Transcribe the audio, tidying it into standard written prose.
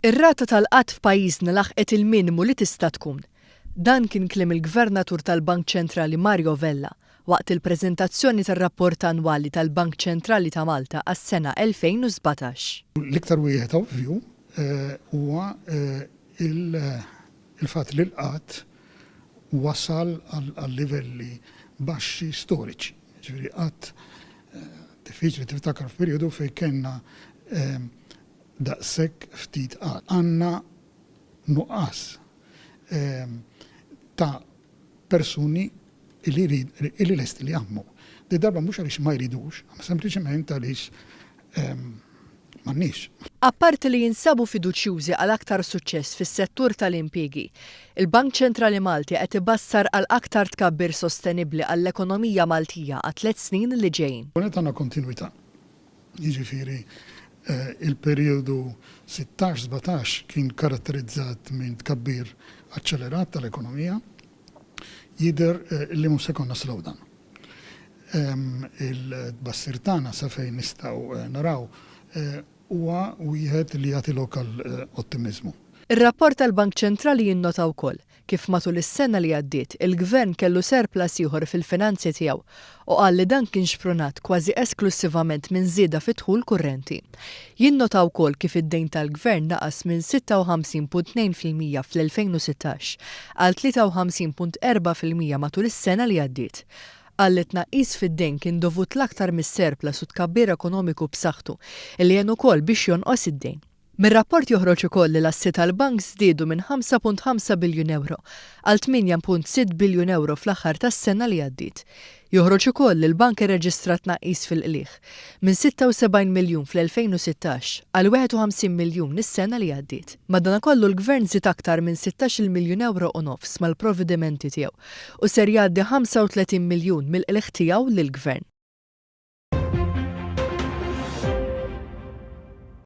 Ir-rata tal-qgħad f'pajjiżna laħqet il-minimu li tista' tkun. Dan kien kliem il-Gvernatur tal-Bank Ċentrali Mario Vella waqt il-preżentazzjoni tar-rapport annwali tal-Bank Ċentrali ta' Malta għas-sena 2017. L-iktar wieħed ovvju huwa il-fatt li l-qgħad wasal għal livelli baxxi storiċi. Jiġifieri qatt diffiċli tiftakar f'perjodu fejn kellna daqshekk ftit qgħad. Għandna nuqqas ta' persuni li lesti li jaħdmu. Di darba mhux għaliex ma jridux, imma sempliċement għaliex m'għandniex. Apparti li jinsabu fiduċjużi għal aktar suċċess fis-settur tal-impjiegi, il-Bank Ċentrali Malti qed ibassar għal aktar tkabbir sostenibbli għall-ekonomija Maltija għat-tliet snin li ġejjin. Hawnhekk għandna kontinwità. Jiġifieri il-perijodu 16, 17 kien karatterizzat minn tkabbir aċċelerat tal-ekonomija. Jidher li mhux se jkollna slowdown. Il-tbassir tagħna sa fejn nistgħu naraw huwa wieħed li jagħti lok għal ottimiżmu. Ir-rapport tal-Bank Ċentrali jinnota wkoll kif matul is-sena li għaddiet il-Gvern kellu surplus ieħor fil-finanzi tiegħu u qal li dan kien xprunat kważi esklussivament minn żieda fid-dħul kurrenti. Jinnota wkoll kif id-dejn tal-Gvern naqas minn 56.2% fl-2016 għal 53.4% matul is-sena li għaddiet. Qal li t-tnaqqis fid-dejn kien dovut l-aktar mis-surplus u tkabbir ekonomiku b'saħħtu li għen ukoll biex jonqos id-dejn. Mir-rapport joħroġ ukoll li l-assi tal-bank żdiedu minn 5.5 biljun ewro għal 8.6 biljun ewro fl-aħħar tas-sena li għaddiet. Joħroġ ukoll li l-bank irreġistra tnaqqis fil-qligħ, minn 76 miljun fl-2016 għal 51 miljun is-sena li għaddiet. Madanakollu l-Gvern żied aktar minn 16-il miljun ewro u nofs mal-provvedimenti tiegħu u ser jgħaddi 35 miljun mill-qligħ tiegħu lill-Gvern.